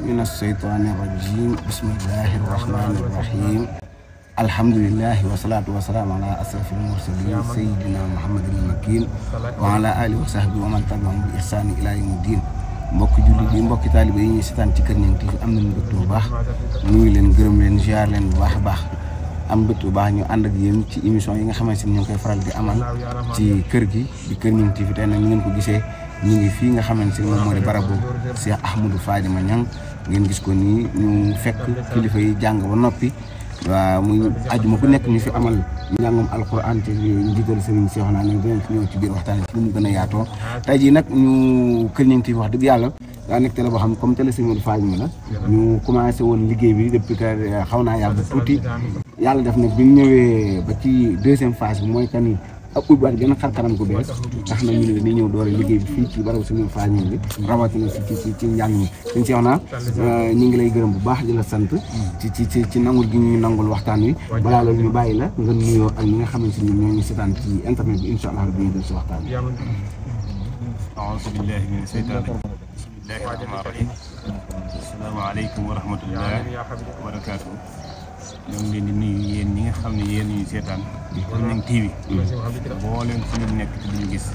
من الشيطان الرجيم بسم الله الرحمن الرحيم الحمد لله والصلاة والسلام على أشرف المرسلين سيدنا محمد المكين وعلى آله وصحبه ومن تبعهم بإحسان إلى يوم الدين mbokk jullit yi mbokk taalibe yi ñuy seetaan ci Kër Niang TV am nañu mbégte bu baax nuyu leen gërëm leen ziar leen bu baax a baax am mbégte bu baax ñu ànd ak yéen ci émission yi nga xamante ni ñu ngi koy faral di amal ci kër gi di Kër Niang TV tey nag ñu ngeen ko gisee ñu ngi fii nga xamante ni moom moo di barabu Cheikh Ahmadou Fadima Niang ngeen gis ko nii ñu fekk kilifa yi jàng ba noppi waaw muy ajuma ku nekk ñu fi amal njàngum alquran ci njiital Serigne Cheikh naa ne dinañ ci ñëw ci biir waxtaan ci lu mu gën a yaatoo tey jii nag ñu Kër Niang TV wax dëgg yàlla daa nekk télé boo xam comme télé Serigne Fadima la ñu commencé woon liggéey bi depuis que xaw naa yàgg tuuti yàlla def na bi ñu ñëwee ba ci deuxième phase bi mooy que ni ak ubbiwaat gën a xar kanam gu bees tax na ñu ne dañuy ñëw doore liggéey bi fii ci barabu Serigne Fadima bi rawatina ci njàng mi suñu Cheikh naa ñu ngi lay gërëm bu baax di la sant ci nangul gi ñu nangul waxtaan wi balaa loolu ñu bàyyi la nga nuyoo ak ñi nga xamante ni ñoo ñu seetaan ci internet bi incha allah rabbi ñu def si waxtaan bi. a'uuzu billaahi mina shaytaani rajiim. bismillaahi rahmaani rahiim. assalaamu aleykum wa rahmatullaahi wa barakaatuh. ñoo ngi leen di nuyu yéen ñi nga xam ne yéen ñu seetaan Kër Niang TV boo leen fu ñu nekk te duñu gis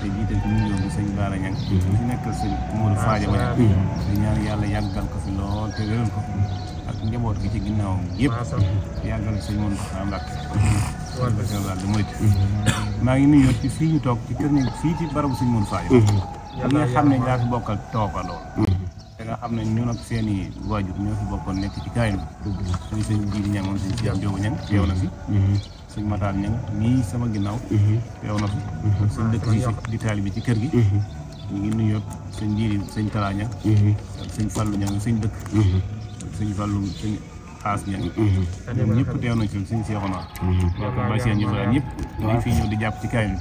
te jiital ci nuyoo bi sëñ Bara Niang fi nekkal sëñ Modou Fadima di ñaan yàlla yàggal ko fi lool te wéral ko ak njaboot gi ci ginnaawam yëpp yàggal sëñ Mountakha Mbacké général de Mouride maa ngi nuyoo ci fii ñu toog ci Kër Niang fii ci barabu sëñ Modou Fadima ñi nga xam ne daa fi bokkal toogandoo te nga xam ne ñun ak seen i waajur ñoo fi bokkoon nekk ci kaay bi sëñ Jiidi Niang moom sëñ Cheikh Ndiobo Niang teew na fi sëñ Matar Niang nii sama ginnaaw teew na fi sëñ dëkk si di taali bi ci kër gi ñu ngi nuyoo sëñ Jiidi sëñ Talla Niang ak sëñ Fallou Niang sëñ dëkk sëñ Fallou sëñ Xaas Niang ñoom ñëpp teew nañ fi sëñ Cheikhouna ñoo ko Bachir ñu fa ñëpp ñu fi ñëw di jàpp ci kaay bi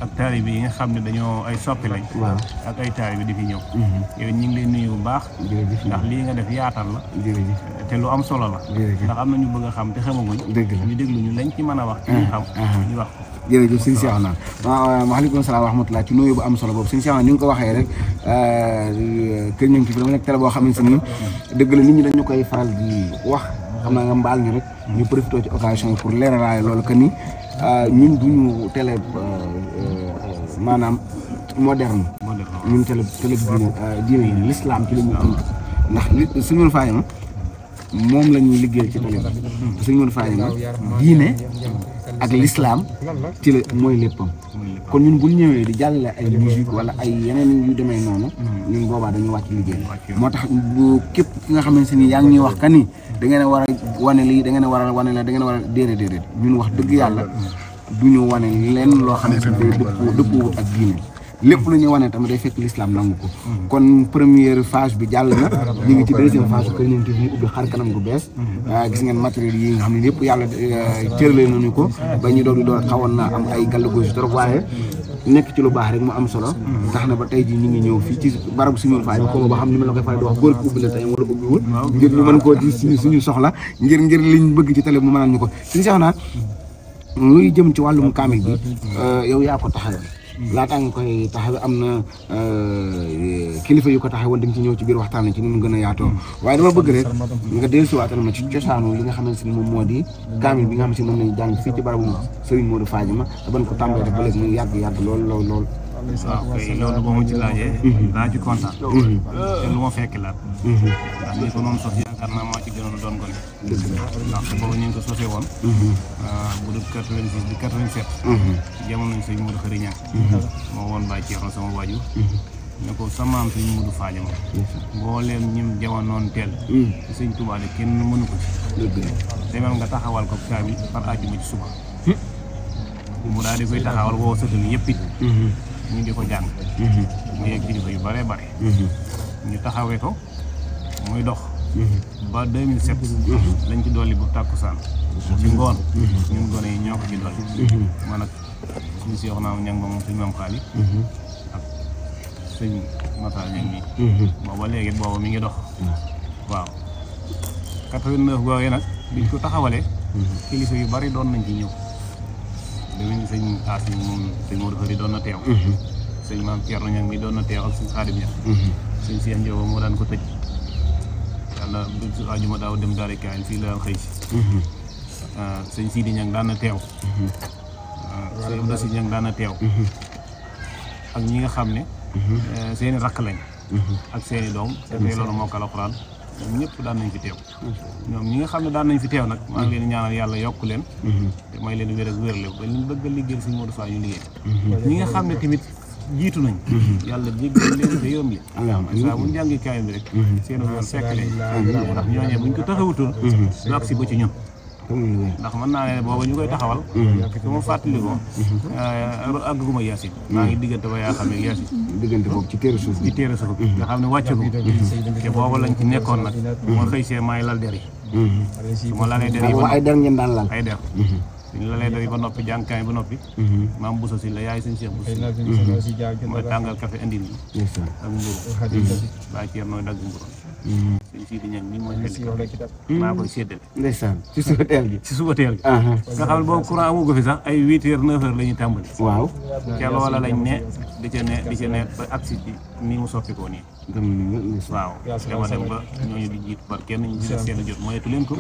ak taalibe yi nga xam ne dañoo ay soppi lañ ak ay taalibe di fi ñëw yow ñu ngi lay nuyu bu baax ndax lii nga def yaatal la te lu am solo la ndax am na ñu bëgg a xam te xamaguñ ñu déglu ñu lañ ci mën a wax ci ñu xam ñu wax ko jërëjëf sëñ Cheikh naa waaw maaleykum salaam wa rahmatulah ci nuyu bu am solo boobu sëñ Cheikh naa ni nga ko waxee rek Kër Niang TV dama nekk télé boo xamante ni dëgg la nit ñi dañu koy faral di wax xam naa nga mbaal ñu rek ñu profité ci occasion pour leeralaay loolu que ni ñun duñu télé maanaam moderne ñun télé diine yi l'islam ci la ñu tënk ndax li Serigne Modou Fadima moom la ñuy liggéeyal ci télé bi Serigne Modou Fadima diine ak l'islam ci la mooy léppam kon ñun bu ñëwee di jàllale ay musique wala ay yeneen yu demee noonu ñun boobaa dañuy wàcc liggéey moo tax bu képp ki nga xamante ni yaa ngi ñuy wax ka ni da ngeen a war a wane lii da ngeen a war a wane la da ngeen a war a déedéet ñun wax dëgg yàlla du ñu wane lenn loo xamante ni day dëppoo ak diine lépp lu ñu wane tamit day fekk l'islam nangu ko kon première phase bi jàll na ñu ngi ci deuxième phase Kër Niang TV ubbi xar kanam gu bees gis ngeen matériel yi nga xam ne yëpp yàlla cërale nañu ko ba ñu doog di door xawoon naa am ay gàllankoor trop waaye nekk ci lu baax rek mu am solo tax na ba tey jii ñu ngi ñëw fii ci barabu Serigne Fadima ko ba xam ni ma la koy faral di wax góor gi ubbi na tey wala ubbiwul ngir ñu mën koo ci suñu soxla ngir liñ bëgg ci télé mu mënal ñu ko suñu soxna luy jëm ci wàllum kaamil bi yow yaa ko taxawal laataa nga koy taxawe am na kilifa yu ko taxawoon dañ ci ñëw ci biir waxtaan ci ni mu gën a yaatoo waaye dama bëgg rek nga dellusiwaatal ma ci cosaanu li nga xamante ni moom moo di kaamil bi nga xam si moom lañu jàng fii ci barabu Serigne Modou Fadima te ban ko tàmbalee def ba léegi muy yàgg lool waaw kay loolu boo ma ci laajee daa ci kontaan te lu ma fekk la ndax ni ko noonu sos yaakaar naa maa ci gënoon doon gone ndax boobu ñu ngi ko sosee woon bu dul 86 di 87 ci jamono sëñ Modou Khary Niang moo woon bàyyi ci sama waajur ne ko samaam sëñ Modou Fadima mbooleem ñim jamonoon teel ci sëñ Touba de kenn mënu ko ci demal nga taxawal ko kaamil par àjjuma ci suba mu daal di koy taxawal woo sëtal yëpp it ñu di ko jàng mu yegg kilifa yu bare bare ñu taxawee ko muy dox ba 2007 lañ ci dolli bu tàkkusaan ci ngoon ñun gone yi ñoo ko ci dolli man ak suñu si wax naa ñang ba moom suñu maam xaali ak sëñ Matar ñang mi booba léegi booba mi ngi dox waaw 89 googee nag biñ ko taxawalee kilifa yu bari doon nañ ci ñëw demi sëñ As mi moom sëñ Modou Fari doon na teew sëñ maam Thierno ñang mi doon na teew ak sëñ Xaadim ñang sëñ Cheikh Ndiobo moo daan ko tëj yàlla bisu àjjuma daaw dem daari kaay fii la daan xëy si sëñ Sidi ñang daan na teew sëñ Abdou Si ñang daan na teew ak ñi nga xam ne seeni rakk lañ ak seeni doom te loolu mokkal alxuraan ñoom ñëpp daan nañ fi teew ñoom ñi nga xam ne daan nañ fi teew nag maa ngi leen ñaanal yàlla yokk leen te may leen wér ak wérle ba liñ bëgg a liggéey sëñ Modou Fall ñu liggéey ñi nga xam ne tamit jiitu nañ yàlla jéggal leen te yoon li saa bu ñu jàngi kaayam bi rek seen yoon fekk leen ndax ñooñee buñ ko taxawutoon du agsi ba ci ñun ndax mën naa ne booba ñu koy taxawal su ma fàttali ko àgguma Yaasin maa ngi diggante ba yaa xam ne Yaasin diggante boobu ci téere suuf nga xam ne wàccagu te booba lañ ci nekkoon nag ma xëy see maay lal der yi su ma lalee der yi ay der ngeen daan lal ay der suñ la lay doy ba noppi jànkaay ba noppi maam Bousso si la yaay suñ Cheikh Bousso mooy tàngal café indil yi ak mburu baa ceer nooy dagg mburu suñ Sidi ñang mi mooy xel maa koy séddale ndeysaan ci suba teel gi ci suba teel gi nga xam ne boobu courant amu ko fi sax ay 8 heures 9 heures la ñuy tàmbali waaw ca loola lañ ne di ca ne ba agsi ci nii mu soppi ko nii waaw dama dem ba ñooñu di jiit par kenn ñu def seen jot moyetu leen ko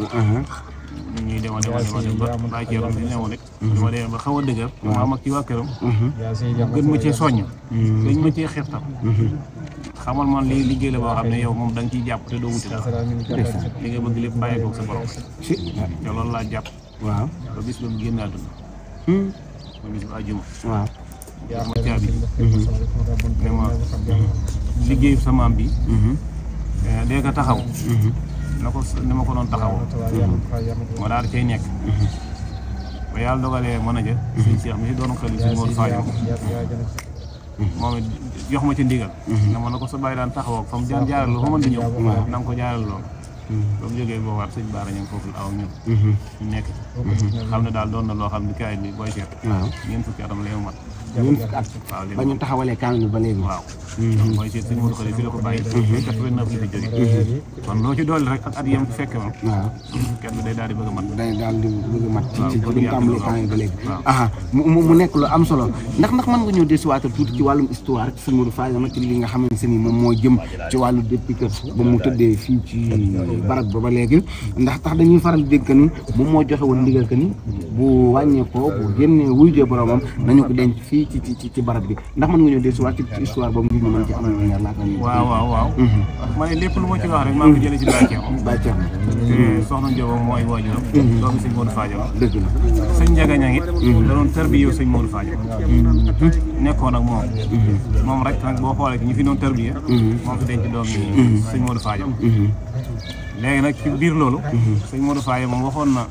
ñuy dema dem ba bàyyi ceeram bi newoon rek dama dem ba xaw a dëgër maa mag ci waa këram gën ma cee soññ dañ ma cee xirtam xamal man lii liggéey la boo xam ne yow moom da nga ciy jàpp te doo wuti li nga bëgg lépp bàyyi ko sa borom te loolu laa jàpp waaw ba bis ba mu génn àdduna ba bis ba àjjuma waaw ma caabi ne ma liggéeyu sa maam bi dee ko taxaw na ko ni ma ko doon taxawoo ma daal cay nekk ba yàlla dogalee mën a jë sëñ Cheikh mi si doon xel si Modou Fall moom it jox ma ci ndigal na ma na ko sa bàyyi daan taxawoo fa mu daan jaaral lu fa mën di ñëw na nga ko jaaral lool ba mu jógee boobaat sëñ Baara ñu ngi foofu la aw ñun ñu nekk xam ne daal doon na loo xam ne kaay bi booy seet ñeent fukki atam lay mat ñun at ba ñu taxawalee kaamil ba léegi waaw mooy seet sëñ Modou Khari fi la ko bàyyi 89 la fi jógee kon loo ci dolli rek ak at yem fekke moom waaw kenn day daal di bëgg a mat day daal di bëgg a mat ci bi ñu tàmbalee kaamil ba léegi aha mu nekk lu am solo ndax mën nga ñëw desuwaatal tuuti ci wàllum histoire ci sëñ Modou Fall ci li nga xamante ni moom moo jëm ci wàllu depuis que ba mu tëddee fii ci barab ba léegi ndax tax dañuy faral dégg que ni moom moo joxe woon ndigal que ni bu wàññeekoo bu génnee wuy jee boromam nañu ko denc fii ci barab bi ndax mën nga ñëw desuwaat ci histoire boobu ngir ñu mën ci am ñaar laata waaw ma ne lépp lu ma ci wax rek maa ngi ko jëlee ci Baye te soxna Njóoba mooy waajuram doomu sëñ Modou Fadiama dëgg la sëñ Njaga ñang it da doon tërbiye sëñ Modou Fadiama nekkoon ak moom rek nag boo xoolee ci ñi fi doon tërbiye moom fi denc doom yi sëñ Modou Fadiama léegi nag ci biir loolu sëñ Modou Fadiama moom waxoon na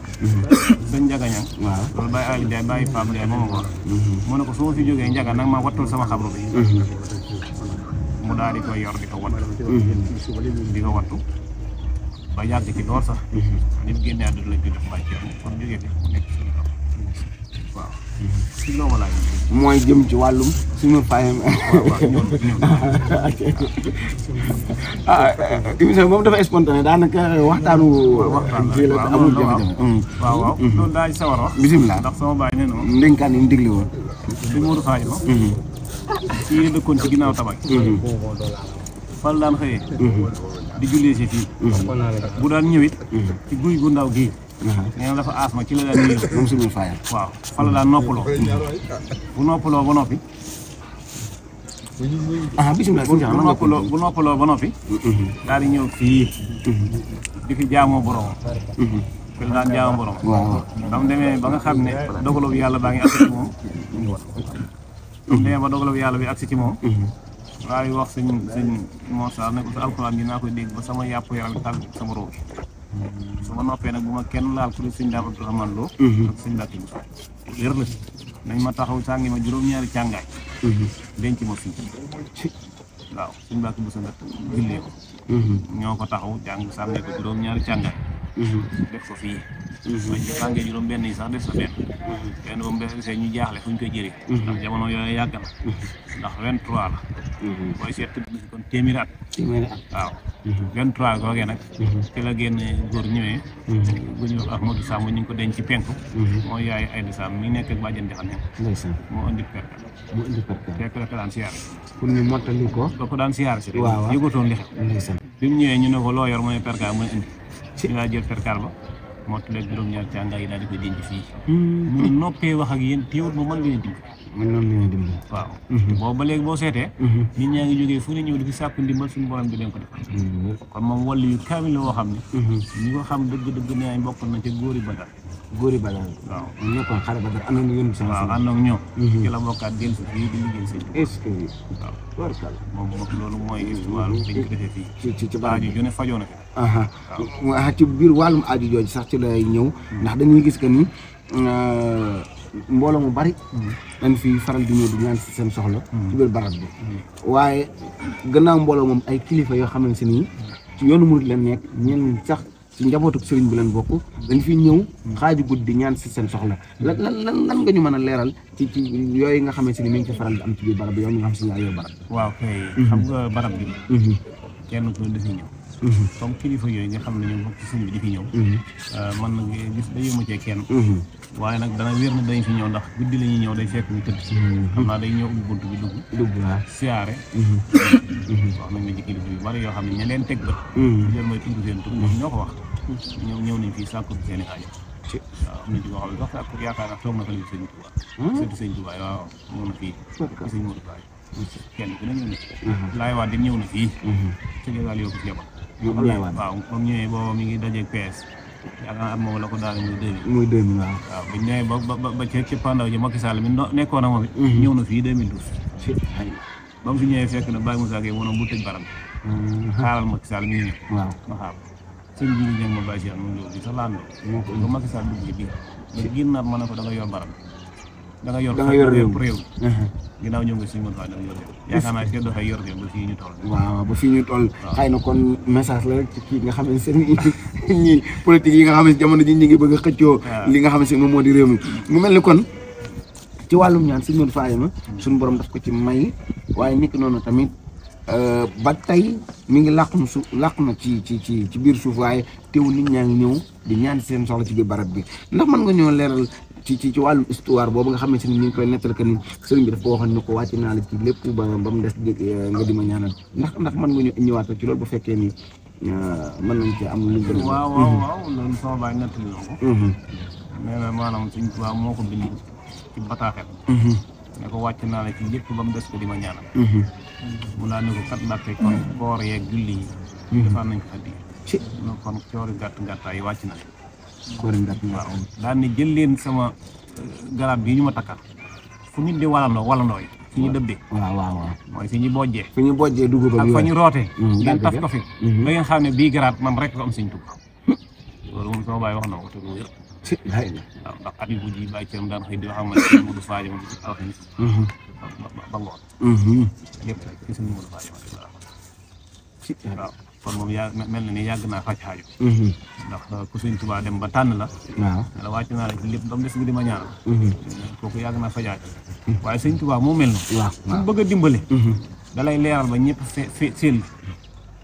sëñ Njaga ñang loolu Baye Ali Ndiaye Baye Pape Ndiaye moom ko wax mu ne ko su ma fi jógee Njaga nag ma wattul sama xabru bi mu daal di koy yor di ko wattu ba yàgg ci lool sax nit génne àdduna lañ koy def bàyyi ci kon jógee fi mu nekk suñu kaw waaw si loo ma laaj mooy jëm ci wàllum suñu fayam émission moom dafa spontané daanaka waxtaanu fii la amul jafe-jafe waaw loolu daa ci sawar wax bisimilah ndax sama baay nee na ma ndénkaan yi mu digle woon sëñ Modou Fadiama fii dëkkoon ci ginnaaw tabax fal daan xëyee di jullee si fii bu daan ñëwit ci guy gu ndaw gii nee na dafa aas ma ci la daan ñëw moom suñu fayam waaw fa la daan noppaloo bu noppaloo ba noppi bisimilah bu noppaloo ba noppi daal di ñëw fii di fi jaamoo borom fi la daan jaamoo borom dam demee ba nga xam ne dogaloo yàlla baa ngi agsi ci moom demee ba dogaloo yàlla bi agsi ci moom waaw yi wax sëñ Moussa ne ko sa alxuraan bi naa koy dégg ba sama yàpp yaram tàgg sama róob su ma noppee nag bu ma kenn laal ku ne sëñ Daam Abdourahmane Lo ak sëñ Mbàkke Buso wér la nañ ma taxaw sàngi ma juróom-ñaari càngaay denc ma fii waaw suñ mbàkk bu sa nga jullee ko ñoo ko taxaw jàng sànge ko juróom-ñaari càngaay def ko fii bañ ci sàngee juróom benn yi sax def sa benn ba mu desee ñu jaaxle fu ñu koy jëlee ndax jamono yooyu yàgg na ndax 23 la booy seet tëdd na si kon téeméeri at waaw 23 googee nag ci la génn góor ñëwee bu ñu wax Ahmadou Samb ñu ngi ko denc ci penku mooy yaay Aïda Samb mi nekk ak bàjjen di xam ne moo indi perkal fekk la ko daan siyaare pour ñu mottali ko da ko daan siyaare si waaw yëgatoon li xew bi mu ñëwee ñu ne ko loo yor mu ne perkal mu ne indi ñu laa jël perkal ba mottaleeg juróom-ñaar càngaay yi daal di koy denc fii mu noppee wax ak yéen teewul ba mën ngeen dimbali waaw boobu ba léegi boo seetee nit ñaa ngi jógee fu ne ñëw di fi sàkku ndimbal suñu borom bi leen ko defal kon moom wàllu yu kaamil la woo xam ne ñi ko xam dëgg-dëgg nee nañ bokk na ca góori Badar waaw ñu nekkoon xare Badar àndoon na yónni waaw ànd ak ñoom ci la bokkaat dellu si fii di liggéey sëñ est-ce que waaw moom loolu mooy histoire dañ ko defee fii ci barab ju ne fajoo na fi ci biir wàllum aaju jooju sax ci lay ñëw ndax dañuy gis que ni mbooloo mu bari dañ fi faral di ñëw di ñaan si seen soxla ci biir barab bi waaye gannaaw mbooloo moom ay kilifa yoo xam ne si nii ci yoonu murid leen nekk ñeen sax ci njabootu sëriñ bi leen bokk dañ fi ñëw xaaju guddi ñaan si seen soxla lan nga ñu mën a leeral ci yooyu nga xam ne si ni mi ngi ci faral di am ci biir barab bi yow mi nga xam si ne ayoo barab waaw kay xam nga barab bi kenn ku ne dafi ñëw comme kilifa yooyu nga xam ne ñoom bokk ci sëñ bi di fi ñëw man na gis da yëma cee kenn waaye nag dana wér na dañ fi ñëw ndax guddi la ñuy ñëw day fekk ñu tëdd xam naa day ñëw ubbi bunt bi dugg siyaare wax nañ ma ci kilifa yu bari yoo xam ne ña leen teg bët jël mooy tudd seen tur ñoo ko wax ñëw nañ fii sàkku seen i aajo waaw am na ci boo xam ne sax sàkku yaakaar naa toog na ko li sëñ Tuubaa surtout sëñ Tuubaa waaw ñëw na fii ci sëñ Modou Faye kenn ku ne ñëw na laay waat di ñëw na fii sëñ daal yow ko ci yebal waaw moom ñëwee booba mi ngi dajeeg PS yaakaar naa at moom la ko daal muy 2000 waaw bu ñëwee ba ca pandaw ji Macky Sall mi nekkoon na moom it ñëw na fii 2012 ba mu fi ñëwee fekk na Baye Moussa Gueye wonoon bu tëj barab xaaral Macky Sall mi ngi ñëw ma xaar sëñ bi ñu ñëw ma Baye Cheikh mu loolu di sa laan ba Macky Sall dugg ci biir ba génnaat ma ne ko da nga yor barab da nga yor réew ginnaaw ñëw nga si mën faa da nga yor réew yaakaar naa seet dafay yor réew ba fii ñu toll waaw ba fii ñu toll xëy na kon message la ci kii nga xam ne seen ñi politique yi nga xam ne jamono ji ñi ngi bëgg a xëccoo li nga xam ne moom moo di réew mi mu mel ni kon ci wàllum ñaan sëñ Modou Faye ma suñu borom daf ko ci may waaye nit noonu tamit ba tey mi ngi làqu na ci biir suuf waaye teewul nit ñaa ngi ñëw di ñaan seen soxla ci biir barab bi ndax mën nga ñoo leeral ci wàllum histoire boobu nga xam ne si ni ñu ngi koy nettal que ni sëriñ bi daf ko waxoon ni ko wàcc naa la ci lépp ba mu des nga di ma ñaanal ndax mën nga ñu ñëwaat ci loolu bu fekkee ni mën nañ ci am lu gën a waaw loolu sama baay nettali na ko nee na maanaam suñ tubaab moo ko bind ci bataaxel ne ko wàcc naa la ci lépp ba mu des ko di ma ñaanal mu laa ne ko kat Mbàkke kon koor yeeg julli yi defaan nañ ko addi kon coori gàttaay yi wàcc na waaw daan ne jël leen sama garab yi ñu ma takkal fu nit di walandoo yi fi ñu dëbbee waaw mooy fi ñu bojjee dugub ak fa ñu rootee ngeen taf ko fi ba ngeen xam ne bii garaat man rek ko am sëñ Tuubaa loolu moom sama baay wax na ko te mu wér waaw ndax at yi bu ji bàyyi cëram daan xëy di wax ak man sëñ Modou Faye moom ci alxamis ba ngoon lépp ci sëñ Modou Faye waaw kon moom mel na ni yàgg naa faj xaaju ndax ku sëñ Tuubaa dem ba tànn la la wàcc naa la ci lépp ba mu des nga di ma ñaanal kooku yàgg naa fajaaju waaye sëñ Tuubaa moo mel na mu bëgg a dimbale da lay leeral ba ñëpp seen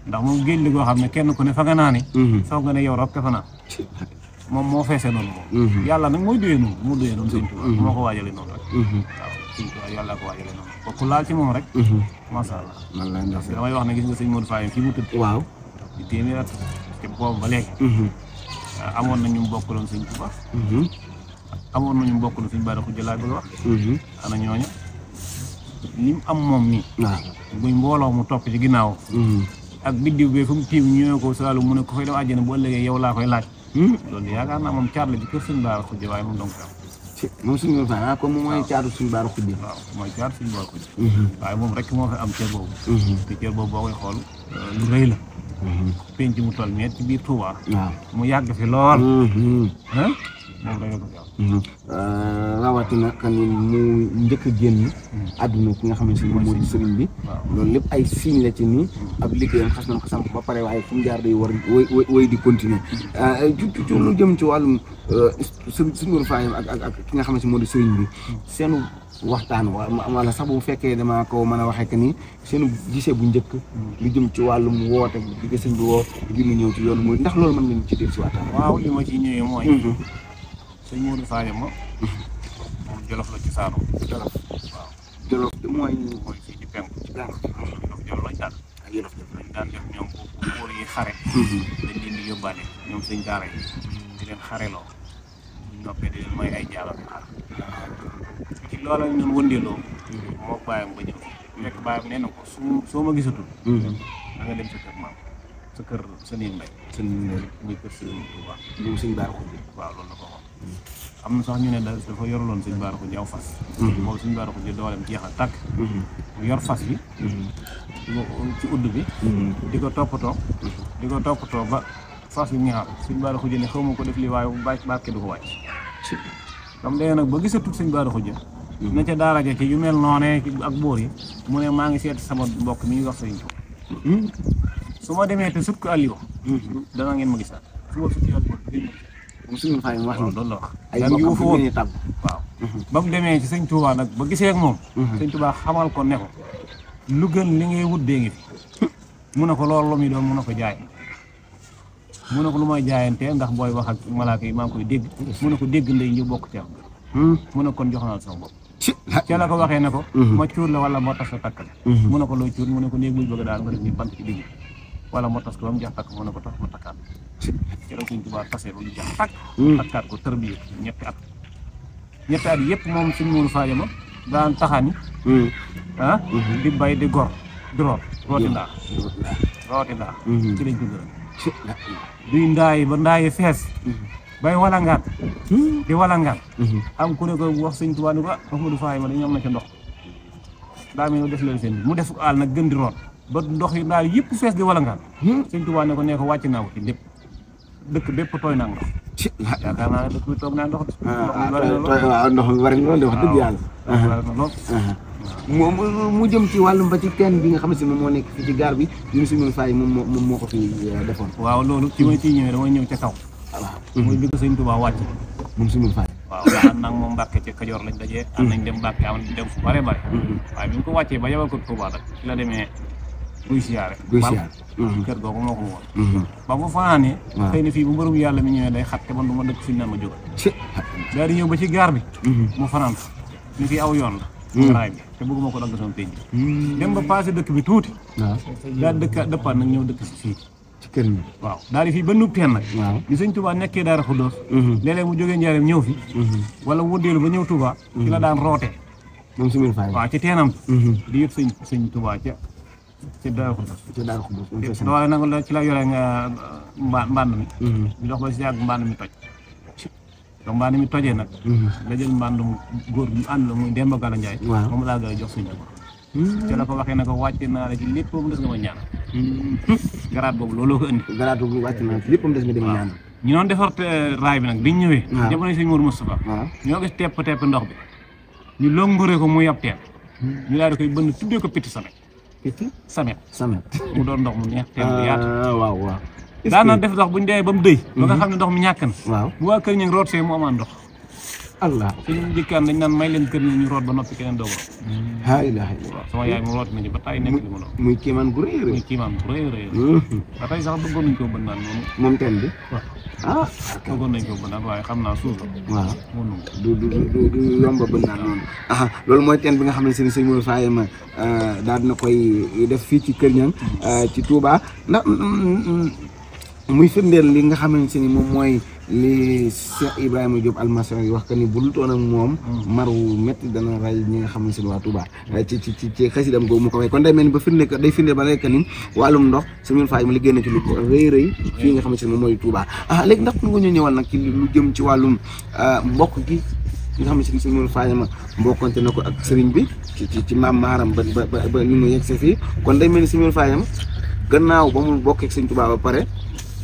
ndax moom géej li goo xam ne kenn ku ne fa nga naa ne foog nga ne yow rek fa naa moom moo feese noonu moom yàlla nag mooy duyee noonu sëñ Tuubaa moo ko waajale noonu rek waaw sëñ Tuubaa yàlla ko waajale noonu ba ku laal ci moom rek masha Allah damay wax ne gis nga sëñ Modou Faye fii mu tëdd waaw di téeméer at te boobu ba léegi amoon na ñu bokkaloon sëñ Tuubaa amoon na ñu bokkaloon sëñ Bara Xujja laa bëgg a wax ana ñooña li mu am moom nii muy mbooloo mu topp ci ginnaaw ak biddiw bi fu mu tiim ñëwee ko saalu mu ne ko fay dem àjjana bu ëllëgee yow laa koy laaj loolu yaakaar naa moom caat la ci kër sëñ Bara Xujja waaye moom donc moom suñu Modou Faye comme moom mooy caatu suñu Bara Xujja waaw mooy caatu suñu Bara Xujja waaye moom rek moo fi am cër boobu te cër boobu boo koy xool lu rëy la penc mu toll nii ci biir Touba mu yàgg fi lool moom rek ko am. rawatina kan mu njëkk a génn àdduna ki nga xamante ni moo di sëriñ bi loolu lépp ay signe la ci nii ab liggéeyam xas nañ ko samp ba pare waaye fu mu jaar day war way di continuer ci lu jëm ci wàllum sëriñ Modou Fayam ak ki nga xamante ni moo di sëriñ bi seenu waxtaan wala sax bu fekkee dama ko mën a waxee que ni seenu gisee bu njëkk lu jëm ci wàllum woote di ko sëñ bi woo ngir mu ñëw ci yoonu mooy ndax loolu mën ngeen ci dégg si waxtaan. waaw li ma ci ñëwee mooy sëñ Modou Fayam moom Jolof la ci saanu Jolof waaw Jolof mooy fii ci penku ci penku Jolof lañ daan ak Jolof dañ daan def ñoom bu wóor yi xare dañ leen di yóbbaale ñoom sëñ daara yi di leen xareloo noppee di leen may ay jaalo bi xar ci loola ñu doon wëndeeloo moo bàyyam ba ñëw fekk bàyyam nee na ko soo ma gisatul da nga dem sa kër maam sa kër sa néeg mbay muy kër sëñ Touba ñoom sëñ Baara ko waaw loolu la ko wax am na sax ñu ne dafa yoruloon sëñ Baara ko aw fas boobu sëñ Baara ko dooleem jeexal tàkk mu yor fas bi ci udd bi di ko toppatoo ba fas bi ñaar sëñ Baara ko ne xaw ma ko def lii waaye barke du ko wàcc comme léegi nag ba gisatut sëñ Baara ko na ca daara ja ci yu mel noonee ak boor yi mu ne maa ngi seet sama mbokk mi ñuy wax sëñ Touba su ma demee te sut ko Aliou dana ngeen ma gisaat su ma suti Aliou moom suñu Fayam wax na loolu la wax ay mbokk yu ñu tàgg waaw ba mu demee ci sëñ Touba nag ba gisee ak moom sëñ Touba xamal ko ne ko lu gën li ngay wut dee ngi fi mu ne ko loolu lu muy doon mu ne ko jaay mu ne ko lu may jaayantee ndax booy wax ak malaaka yi maa ngi koy dégg mu ne ko dégg ndey ñu bokk ci am mu ne kon jox naa sama bopp ca la ko waxee ne ko ma cuur la wala moo tas sa takkal mu ne ko looy cuur mu ne ko néeg buy bëgg daal nga def ni bant ci digg wala moo tas ko ba mu jax takk mu ne ko tax ma takkaat ci la sëñ Tuubaa tasee ba mu jax takk takkaat ko tërbiye ñetti at yëpp moom sëñ Modou Fayam daan taxani di bay di gor di rooti ndaa ci lañ ko gërëm duy ndaayi ba ndaayi fees bay walangaat di walangaat am ku ne ko wax sëñ Tuubaa ni ko Modou Fayam dañu am na ca ndox daa mel def leen seen mu def àll nag gën di root ba ndox yi daal yëpp fees di walangaat sëñ Tuubaa ne ko wàcc naa ko ci lépp dëkk bépp tooy naa ndox yaakaar naa ne dëkk bi toog naa ndox waaw ndox mi bari na loolu de wax dëgg yàlla mu jëm ci wàllum ba ci teen bi nga xam ne moom moo nekk fii ci gaar bi ñu sëñ Modou Fayam moom moo ko fi defoon waaw loolu ci may ciy ñëwee damay ñëw ca kaw mooy bi ko sëñ Tuubaa wàcc moom sëñ Modou Fayam waaw daa ànd nag moom Mbàkke ci Kajoor lañ dajee ànd nañ dem Mbàkke am dem fu bare bare waaye bi mu ko wàccee ba yabal ko Tuubaa nag ci la demee guy siyaare kër googu moo ko woon ba mu fanaanee xëy na fii bu mbërum yàlla mi ñëwee day xat te man du ma dëkk fi ñu naan ma jógal daal di ñëw ba ci gaar bi mu fanaan ni fii aw yoon la raay bi te bëgguma ko dagg sama pénc dem ba passé dëkk bi tuuti daal dëppaat nag ñëw dëkk si fii ci kër mi waaw daal di fii ba nub teen nag di sëñ Touba nekkee Daara Xuddoos léeg-léeg mu jógee Njaareem ñëw fi wala wëndeelu ba ñëw Touba ci la daan rootee moom sëñ Modou Fayam waaw ci teenam di yëpp sëñ Touba ci Daara Xuddoos doole nag ci la yore nga mbànd mi di dox ba si yàgg mbànd mi toj donc mbànd mi tojee nag la jël mbàndum góor mu ànd la muy Demba Gala Ndiaye moom laa gën a jox sëñ Touba ci la ko waxee ne ko wàcc naa la ci lépp mu des nga ma ñaan garaat boobu looloo ko indi garaat boobu wàcc naa ci lépp mu des nga dem ñaan ñu doon defar raay bi nag biñ ñëwee jamono sëñ Mourou Moustapha ñoo gis tepp ndox bi ñu longuree ko mu yab teen ñu daal di koy bënn tuddee ko Petit Samet mu doon ndox mu neex teen bu yaatu waaw daana def ndox buñ demee ba mu dëy ba nga xam ne ndox mi ñàkk na bu waa kër ñu root see mu amaan ndox Allah suñu njëkkaan dañ naan may leen kër ñu root ba noppi keneen doog laa ilaaha illallaah sama yaay mu root nañu ba tay nekk li mu doon muy kiimaan gu rëy muy kiimaan gu rëy ba tey sax bëggoon nañ koo bën naan moom teen bi bëggoon nañ koo bën naan waaye xam naa suuf waaw du yomba bën naan noonu loolu mooy teen bi nga xam ne sëñ Modou Fayam daal dina koy def fii ci Kër Niang ci Touba ndax muy firndeel li nga xamante ni moom mooy li Cheikh Ibrahima Diop Almasra yi wax que ni bu dul toon ak moom maru métti dana ray ñi nga xamante ni waa Touba ci xasidam googu mu ko way kon day mel ni ba day firndeel ba rek ni wàllum ndox sëñ Modou Fayam li génn ci lu ko rëy fii nga xamante ni moom mooy Touba léegi ndax nga ñu ñëwal nag ci lu jëm ci wàllum mbokk gi nga xamante ni sëñ Modou Fayam mbokkante na ko ak sëriñ bi ci maam maaram ba ni mu yegg see fii kon day mel ni sëñ Modou Fayam gannaaw ba mu bokkee ak sëñ Touba ba pare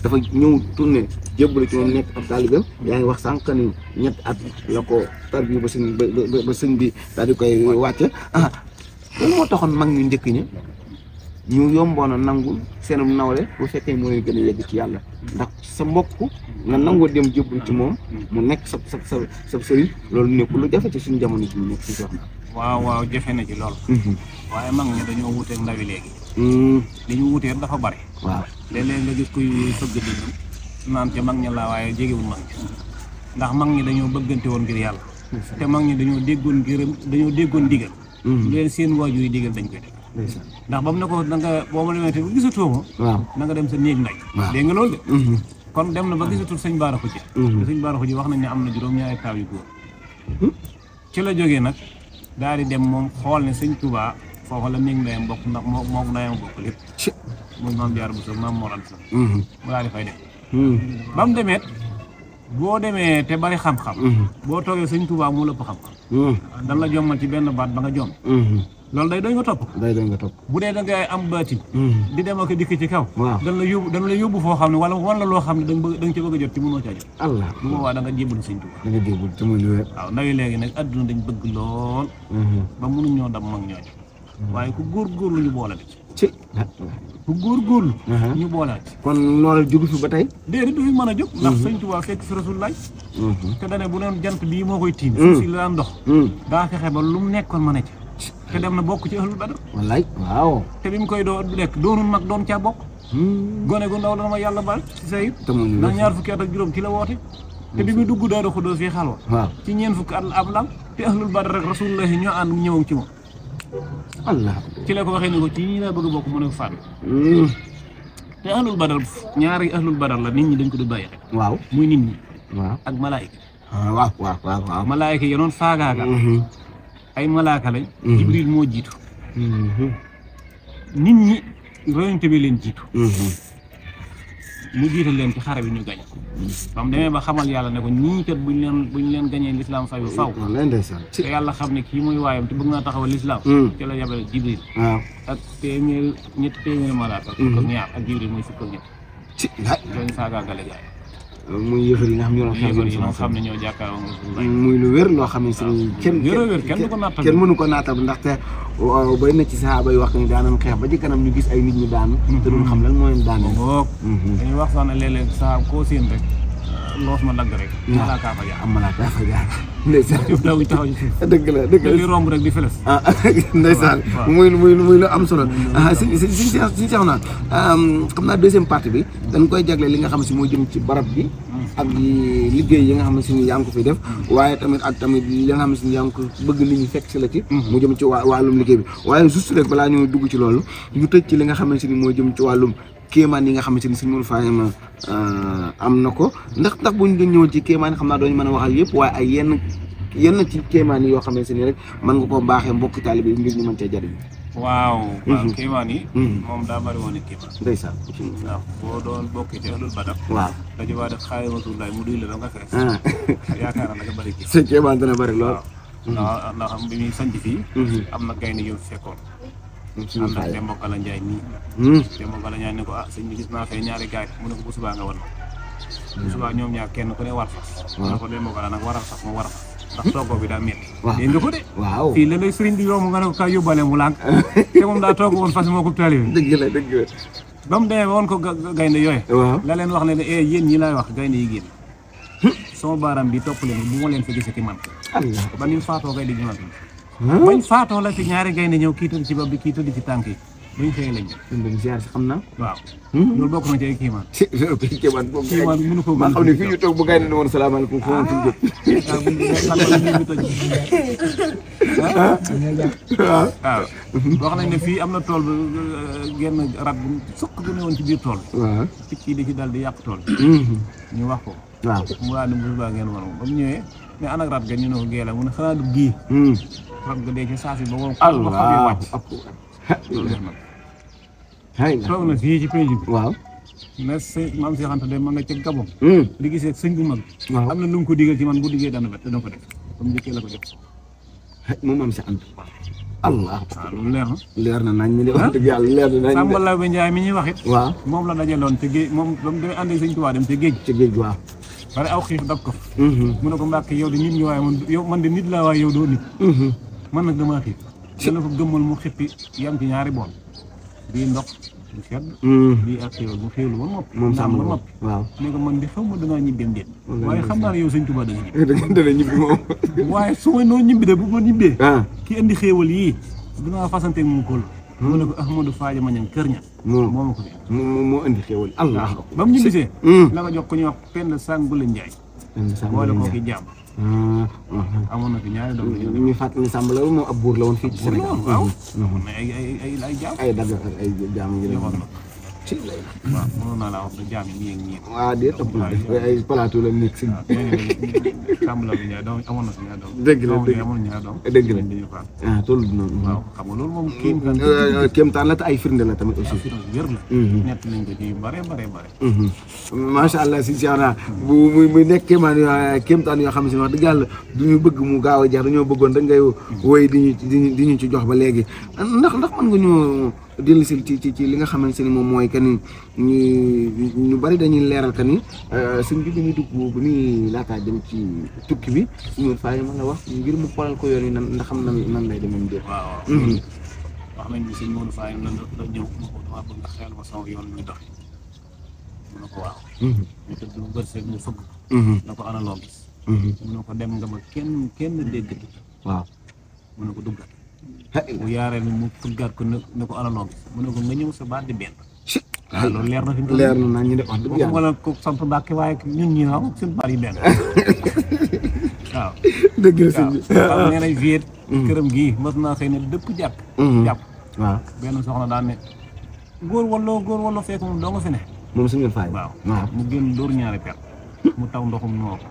dafa ñëw tourné jébbalu ci moom nekk ab taalibeem yaa ngi wax sànq ni ñetti at la ko tarbiyu ba sëñ bi daal di koy wàcce lan moo taxoon mag ñu njëkk ñi ñu yomboon a nangu seenum nawle bu fekkee moo leen gën a yegg ci yàlla ndax sa mbokk nga nangoo dem jébbalu ci moom mu nekk sa sëriñ loolu nekkul lu jafe ci suñu jamono ji ñu nekk ci soxna. waaw jafe na ci lool. waaye mag ñi dañoo wuteeg ndawi léegi. li ñu wutee dafa bari. waaw léeg-léeg nga gis kuy fëgg di naan ca mag ñi la waaye jegewul mag ñi ndax mag ñi dañoo bëggante woon ngir yàlla. te mag ñi dañoo déggoon digal. lu leen seen waajur yi digal dañ koy def. ndax ba mu ne ko da nga boo ma demee te gisatoo ma. waaw na nga dem sa néeg nday. waaw dégg nga loolu de. kon dem na ba gisatul sëñ Baara Xuji. te sëñ Baara Xuji wax nañ ne am na juróom-ñaari taaw yu góor. ci la jógee nag daal di dem moom xool ne sëñ Touba foofa la néeg ndayam bokk ndax moo ndayam bokk lépp. muy maam Jaara Buso maam Mor Anta Sali. mu daal di fay dem. ba mu demeet boo demee te bari xam-xam. boo toogee sëñ Touba mu lëpp xam-xam. dan la jommal ci benn baat ba nga jom. loolu day doy nga topp. bu dee da ngay am baatin. di dem ak dikk ci kaw. waaw dan la yóbbu foo xam ne wala loo xam ne da nga ci bëgg a jot ci mënoo caa jot. Allah bu boobaa da nga jébbalu sëñ Touba. da nga jébbalu te muy lu wér. waaw ndawi léegi nag adduna dañ bëgg lool. ba mënuñ ñoo dam mag ñooñu. waaye ku góorgóorlu ñu boole ci. ku góorgóorlu. ñu boole ci. kon loolu jógu fi ba tey. déedéet du fi mën a jóg. ndax sëñ Touba fekk fi Rasulullah. te dane bu doon jant bii moo koy tiim. suuf si la daan dox. daa fexe ba lu mu nekkoon mën a ci. te dem na bokk ci ahlul badar. wallaay waaw. te bi mu koy lekk doonul mag doon caa bokk. gone gu ndaw la ma yàlla baal ci say it. ndax ñaar fukki at ak juróom ci la woote. te bi mu dugg Daaru Xudoos fii xalwa. waaw ci ñeent fukki at ab lam te ahlul badar rek Rasulullah ñoo ànd ñëwam ci moom. Allah ci la ko waxee ne ko ci ñi laa bëgg a bokk mu ne ko fànn. te ahlul badar ñaari ahlul badar la nit ñi dañ ko du bàyyi xel. waaw muy nit ñi. waaw ak malaayika. waaw. malaayika yi noonu faagaagal. ay malaaka lañ. Jibril moo jiitu. nit ñi royante bi leen jiitu. mu jiital leen ci xare bi ñu gañ. ba mu demee ba xamal yàlla ne ko ñii kat buñ leen gañee lislaam fayu faw. te yàlla xam ne kii mooy waayam te bëgg naa taxawal lislaam. ci la yabale Jibril. ak ñetti téeméeri malaaka. fukk ak ñaar ak Jibril muy fukk ak ñett. ci lañ faagaagale gaay. muy yëfër yi nga xam ne ñoo jàkkaarloo muy lu wér loo xam ne si kenn mënu ko naatal ndaxte bay na ci saxaaba yi wax ni daanam xeex ba ci kanam ñu gis ay nit ñu daanu te duñ xam lan moo leen daanu dañuy wax sax ne léeg-léeg saxaab koo séen rek loos ma dagg rek malaaka fa jaar am malaaka fa jaar ndeysaan daw taxaw ci suuf dëgg la li romb rek di feles ndeysaan muy lu am solo si seex naa xam naa deuxième partie bi dañ koy jagle li nga xam si moo jëm ci barab bi ak liggéey yi nga xam ne si yaa ngi ko fiy def waaye tamit ak tamit li nga xam ne si yaa ngi ko bëgg nit ñi fekk si la ci mu jëm ci wàllum liggéey bi waaye juste rek balaa ñu dugg ci loolu ñu tëj ci li nga xam ne si ni moo jëm ci wàllum kéemaan yi nga xamante ni si Modou Fahima am na ko ndax buñ doon ñëwoon ci kéemaan yi xam naa dooñu mën a waxal yëpp waaye ay yenn ci kéemaan yi yoo xamante ni rek mën nga koo baaxee mbokki taalibe yi ngir ñu mën cee jariñ. waaw kéemaan yi moom daa bari woon kéemaan ndeysaan waaw boo doon bokki ci ahlul badar waaw dañu waa def xaay Rasulullah mu duy la da nga fees yaakaar naa nga bari kii sa kéemaan dana bari lool ndax bi muy sanc fii am na gaynde yu fekkoon am na Demba Kala Njaay nii Demba Kala Njaay ne ko sëñ bi gis naa fee ñaari gaay mu ne ko bu subaa nga wan bu subaa ñoom ñaar kenn ku ne war fas mu ne ko Demba Kala nag waral fas mu war fas ndax toggoo bi daa métti dégg nga ko de waaw fii la lay sëriñ bi yomb nga ne ko kaay yóbbaale mu lànk te moom daa togg woon fas moo ko taalibe dëgg la ba mu demee woon ko gaynde yooyu la leen wax ne yéen ñi laay wax gaynde yi génn sama baaraam bi topp leen bu ma leen fa gisee ki man ba ni faatoo kay di ñëwaat bañ faatoo la fi ñaari gaynde ñëw kii tëdd ci bopp bi kii tëdd ci tànk yi bañ xëyee lañ dem ziar si xam naa waaw loolu bokk na ci ay kiimaan kiimaan mënu ko gën xam ne fii ñu toog bu gaynde ne woon salaamaaleykum foo woon fi jot waaw wax nañ ne fii am na tool bi genn rab bu sukk bu ne woon ci biir tool bi picc yi di ci dal di yàq tool bi ñu wax ko waaw mu waa ne bu subaa ngeen war ba mu ñëwee mais anak rat ga ñu ne ko géela mu ne xanaa du gii rat ga dee ci saa si ba moom ba xawee wàcc loolu def nag toog na fii ci penc bi waaw mais sëñ maam Cheikh Anta de ma nga ca Gabon di gisee sëñ bu mag am na lu mu ko digal ci man bu diggee dana ko def comme njëkkee la ko def moom maam Cheikh Anta allah waaw loolu leer na. leer na nañ mi de wax dëgg yàlla leer na nañ Samba Laobé Ndiaye mi ñuy wax it. waaw moom la dajaloon te géej moom ba mu demee ànd ak Sëñ Tuubaa dem te géej. ci géej waaw pare aw xiif dab ko. mu ne ko Mbàkke yow de nit nga waaye man de nit laa waaye yow doo nit. man nag damaa xiif. dana ko gëmmal mu xippi yam ci ñaari bool. bii ndox bu sedd. bii ak xéwal bu xéwlu ba nopp. moom Samba ba nopp. waaw ne ko man de xaw ma dangaa ñibbeem déet. waaye xam naa ne yow Sëñ Tuubaa da nga ñibbi. dana ñibbi moom waaye su ma noo ñibbi de bu ma ñibbee. ah ki indi xéewal yii dinaa fasanteeg moom kóol. mu ne ko Ahmadou Fadia Mañang kër ña. moo ma ko fi. moo indi xéwal allah ba mu ñibbisee. la ko jox ku ñuy wax Penda Sangule Njaay. boole ko ki jàmm. amoon na fi ñaari doom la ñu fàttali Samba Laobé moom ab buur la woon fii ci Sénégal waaw mais ay jaam. ay dagg ak ay jaam yi la joxoon na ci lay waaw mënoon naa laa wax ne jaam yi nii ak nii. waaw de topp na def ay plateau la nekk si Samba Laobé Ndiaye doom amoon na fi ñaari doom. dëgg la doom amoon na ñaari doom. dëgg la dañu faat. ah toll noonu waaw xam nga loolu moom kéemtaan la te ay firnde la tamit aussi wér la. nett nañ ko ci bare bare bare. macha allah si Cheikh bu muy nekk kéemtaan yoo xam ne si wax dëgg yàlla du ñu bëgg mu gaaw a jeex dañoo bëggoon rek ngay woy di ñu ci jox ba léegi ndax mën nga ñoo dellu si ci li nga xamante ni moom mooy que ni ñu bari dañuy leeral que ni suñ bi dañuy dugg bu ni laataa dem ci tukki bi suñu fay mën a wax ngir mu xoolal ko yoon yi ndax xam nan lay demee mbir. waaw wax nañ ni sëñ Modou Faye nan la ñëw mu ko dama bëgg nga xel ma sama yoon mi dox mu ne ko waaw. ñu tëdd bu bët seeg mu fëgg. na ko ana loo gis. mu ne ko dem nga ba kenn déggati. waaw mu ne ko duggal. bu yaaree ni mu fëggaat ko ne ko ana loo gis mu ne ko nga ñëw sa baat di benn. waaw loolu leer na fi mu leer na naa ñu de wax dëgg yàlla wala ko sant Mbàkke waaye ñun ñi waaw seen baat yi benn. waaw dëgg la sëñ bi waaw nee nañ viet këram gii mos naa xëy ne dëpp jàpp. waaw benn soxna daan ne góor wala fekk moom doo nga fi ne. moom suñu faay waaw mu génn dóor ñaari per mu taw ndoxum noo ko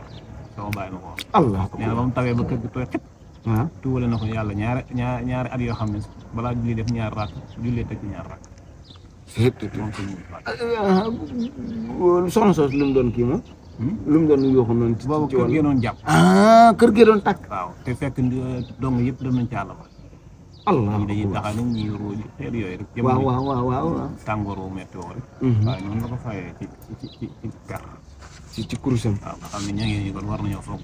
sama bàyyi ma ko wax. allah nee na ba mu tawee ba kër gi tooy xëpp. waaw tuwale na ko yàlla ñaari at yoo xam ne balaa julli def ñaari rakk jullee teg ci ñaari rakk. soxna soos lu mu doon kii moom. lu mu doon yooxu noonu. ci boobu kër gee doon jàpp. kër gee doon tàkk. waaw te fekk dong yëpp dem nañ ci àll ba. allah ñii dañuy taxaw nit ñi ruuj xeet yooyu rek. waaw tàngoor wu métti woo rek. waaye noonu la ko fayee ci per. ci kurusam. waaw nga xam ne ña ngeen ñu kon war nañoo foog.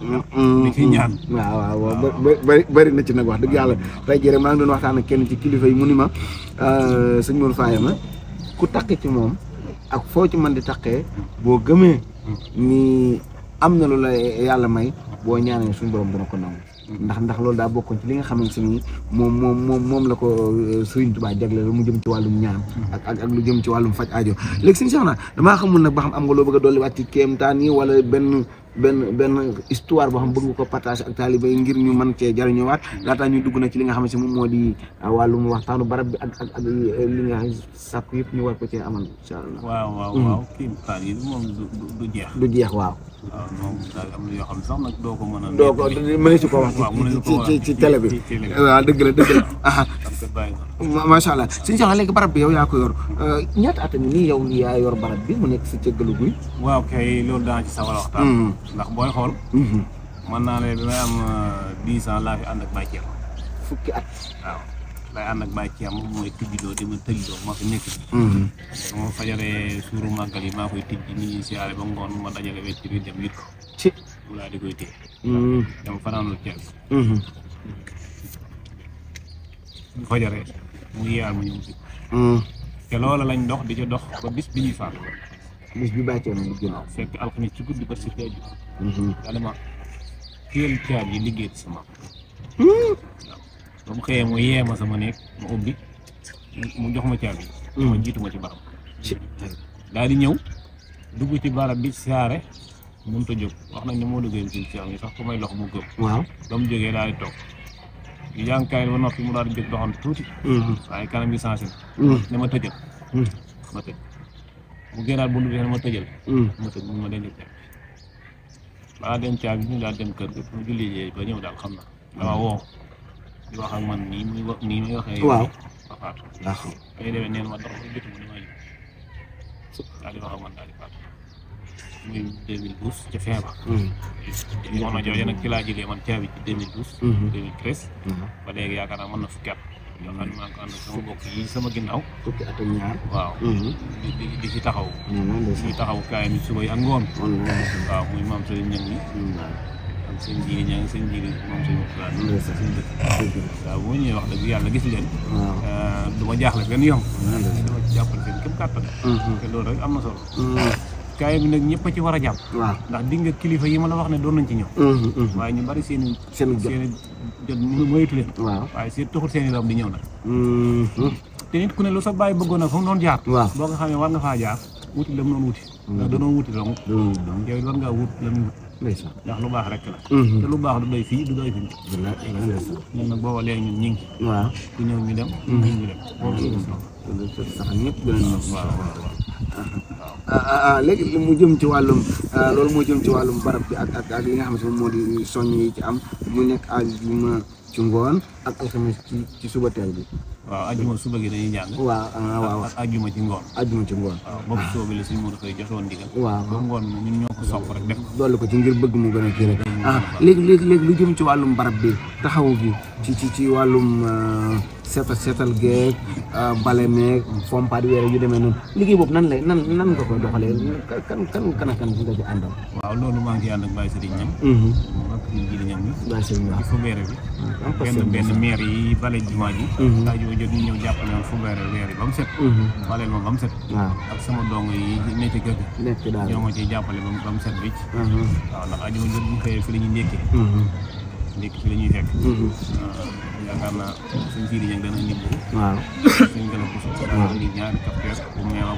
di ci ñaan. waaw bari na ci nag wax dëgg yàlla tey jii rek maa ngi doon waxtaan ak kenn ci kilifa yi mu ni ma sëñ Modou Faye ma ku takk ci moom ak foo ci mën di takkee boo gëmee ni am na lu la yàlla may boo ñaanee suñu borom dana ko nangu. ndax loolu daa bokkoon ci li nga xamante ni moom la ko Sëriñ Tuubaa jagleel mu jëm ci wàllum ñaan ak lu jëm ci wàllum faj aajo léegi sëñ Cheikh damaa xamul nag ba xam am nga loo bëgg a dolli waat ci kéemtaan yi wala benn histoire boo xam bëgg nga ko partage ak taaliba yi ngir ñu mën cee jariñoowaat laataa ñuy dugg na ci li nga xamante ni moom moo di wàllum waxtaanu barab bi ak li nga sàkku yëpp ñu war ko cee amal incha allah. waaw kéemtaan yi moom du jeex. du jeex waaw. waaw moom daal am na yoo xam ne sax nag doo ko mën a. doo ko mënees ko wax ci télé bi. waaw dëgg la macha allah sëñ Cheikh léegi barab bi yow yaa ko yor ñaata at nii yow yaa yor barab bi mu nekk si cëggalu guy. waaw kay loolu dana ci sawar a waxtaan. ndax booy xool. mën naa ne bi may am 10 ans laa fi ànd ak Baye Thiam. fukki at. waaw lay ànd ak Baye Thiam mooy tijjidoo di ma tëjloo maa fi nekk. moo fajaree suuru màggal yi maa koy tijji nit ñi siyaare ba ngoon ma dajale wecc bi dem yit ko. ci mu laa di koy téye. dama fanaanul Thiès. bu fajaree mu yaar ma ñëw si. te loola lañ dox di ca dox ba bis bi ñuy faatu. bis bi Baye Thiam di gën a. fekk alxames ci guddi ba si tey jii. dama teel caabi yi liggéey ci sama. waaw ba mu xëyee mu yee ma sama néeg ma ubbi mu jox ma caabi yi. ma jiitu ma ci barab. daal di ñëw dugg ci barab bi saare mënut a jóg wax nañ ne moo duggee ci caabi yi sax ku may lox mu gëm. waaw ba mu jógee daal di toog. di jànkaay ba noppi mu daal di jóg doxantu tuuti. waaye kanam gi sensé ne ma tëjal. ma tëj mu génnaat buntu bi ne ma tëjal. ma tëj mun ma denc caabi balaa dem caabi ñu daal dem kër ga mu julli ba ñëw daal xam na dama woo di wax ak man nii muy waxee. waaw ba faatu. waaw dañuy demee neen ma dox ba jotuma ni ma ñëw daal di wax ak man daal di faatu muy 2012 ca feebar. jamono jooju nag ci laa jëlee man caabi ci 2012. 2013. ba léegi yaakaar naa mën na fukki at. yoo xam ne maa ngi ko ànd ak sama mbokk yi sama ginnaaw. fukki at ak ñaar. waaw. di ci taxaw. di taxaw kaay mi suba yi ak ngoon. waaw muy maam Serigne Niang yi. ak seen jiiri ña seen jiiri moom seen waaw bu ñuy wax dëgg yàlla gis leen. du ma jaaxle benn yoon. dama ci jàppale seen képp kàttan. te loolu rek am na solo. kaay bi nag ñëpp a ci war a jàpp. ndax di nga kilifa yi ma la wax ne doon nañ ci ñëw. waaye ñu bari seen jot moytu leen. waaye seen taxul seen i doom di ñëw nag. te nit ku ne lu sa bàyyi bëggoon nag fa mu doon jaar. boo nga xamee war nga faa jaar wuti la mu doon wuti. ndax danoo wuti dong. yow war ngaa wut la mu wut. ndax lu baax rek la. te lu baax du doy fii du doy fii. ñun nag booba léegi ñun ñu ngi. ku ñëw ñu dem. ñu dem boobu sax ñëpp gën a ñëw. léegi mu jëm ci wàllum loolu moo jëm ci wàllum barab bi ak li nga xam ne moom moo di soññ yi ci am mu nekk àjjuma ci ngoon ak alxames ci suba teel bi. waaw àjjuma suba gi dañuy jàng. waaw ak àjjuma ci ngoon. àjjuma ci ngoon. waaw boobu suba bi la suñu mën a koy joxoon ndigal. waaw ba ngoon ñun ñoo ko sopp rek def ko. dolli ko ci ngir bëgg mu gën a kii rek. léegi lu jëm ci wàllum barab bi taxawu bi ci wàllum seetal geeg bale meeg fompaat weer yu demee noonu liggéey boobu nan nga koy doxalee kan nga ci àndal. waaw loolu maa ngi ciy ànd ak Baye Serigne Niang. ak Jili Niang bi. Baye Serigne ci fobeere bi. benn maire yi bale jumaa ji. saa yu jot ñu ñëw jàppale woon fobeere weer yi ba mu set. baleel ma ba mu set. ak sama dong yi nekk ci kër gi. ñoo ma ciy jàppale ba mu set bi. waaw ndax ajuma jot bu ñu xëyee fi la ñuy ndékkee. ndékki fi la ñuy fekk. yaakaar naa suñ Jili Niang dana indi bu. suñ gën a puso. dana indi ñaari cafetière bu meew